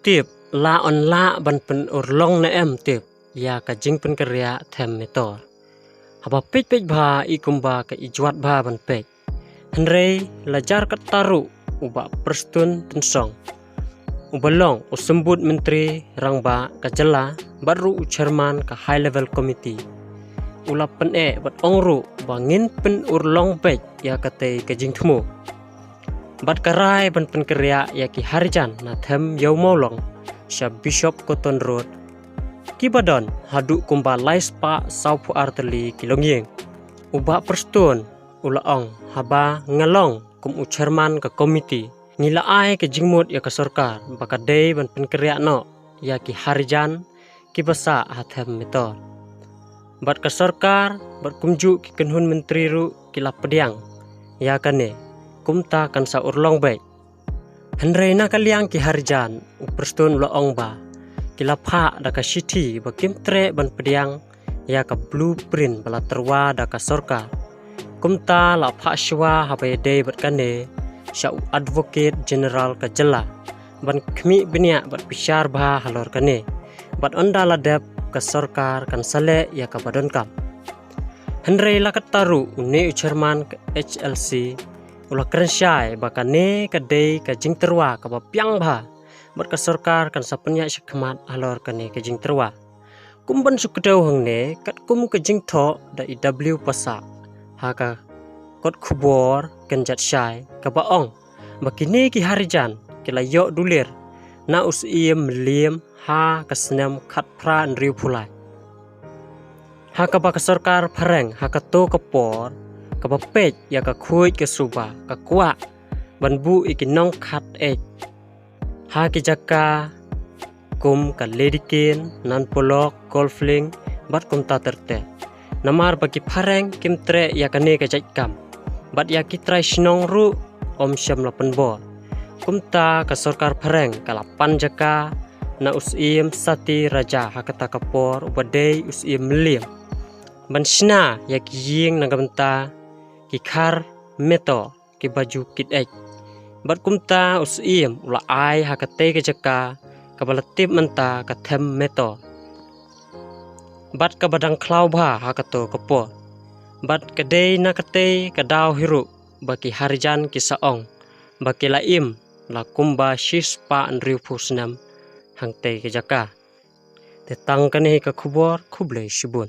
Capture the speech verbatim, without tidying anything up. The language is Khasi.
Tip, la yn lah ban pynurlong ne em tip ïa ka jingpynkynriah them metor? Haba peit peit bha i kumba ka ijwat bha ban peit. Hynrei la jar katta ruh u Bah Prestone Tynsong, uba long u symbud Myntri Rangbah ka jylla bad ruh u Chairman ka High Level Committee, u la pyneh bad ong ruh ba ngin pynurlong beit ïa katei ka jingthmu. Bad ka rai ban pynkynriah ïa ki Harijan na them Ïew Mawlong sha Bishop Cotton Road, kiba don haduh kumba lai spah sawphew ar tylli ki longïing. U Bah Prestone u la ong, haba nga long kum u Chairman ka Committee, ngi la ai ka jingmut ïa ka sorkar ba ka dei ban pynkynriah noh ïa ki Harijan kiba sah ha them metor. Bad ka sorkar bad kumjuh ki kynhun myntri ruh ki la pdiang ïa kane, kumta kan sa urlong beit. Hynrei na ka liang ki Harijan, u Prestone u la ong ba ki la phah da ka shithi ba kim treh ban pdiang ïa ka blueprint ba la tyrwa da ka sorkar. Kumta la phah shuwa haba ïadei bad kane sha u Advocate General ka jylla ban khmih bniah bad bishar bha halor kane. Bad ynda la dep, ka sorkar kan sa leh ïa kaba donkam. Hynrei la katta ruh une u Chairman ka H L C u la kren shai ba kane ka dei ka jingtyrwa kaba biang bha bad ka sorkar kan sa pynïaid shakhmat halor kane ka jingtyrwa. Kum ban shu kdew hangne, katkum ka jingthoh da i W Passah ha ka kot khubor kynjat shai kaba ong ba kine ki Harijan ki la ïoh dulir na u Syiem Mylliem ha ka snem khatphra hynriewphew lai. Ha kaba ka sorkar phareng ha kato ka por kaba peit ïa ka khuid ka suba ka kwah ban buh ïa ki nongkhat eit ha ki jaka kum ka Lady Kane, Nan Polok, Golf Link bad kumta ter ter. Namar ba ki phareng kim treh ïa kane ka jait kam bad ïa ki trai shnong ruh ym shym la pynbor. Kumta ka sorkar phareng ka la pan jaka na u Syiem Sati Raja ha kata ka por uba dei u Syiem Mylliem ban shna ïa ki ïing na ka bynta ki khar metor kiba ju kit eit. Bad kumta u Syiem u la ai ha katei ka jaka kaba la tip mynta ka them metor bad kaba dang khlaw bha ha kato ka por. Bad ka dei na katei ka daw hi ruh ba ki Harijan ki sa ong ba ki la im la kumba shispah hynriewphew snem hangtei ka jaka. Te tang kane hi ka khubor, khublei shibun.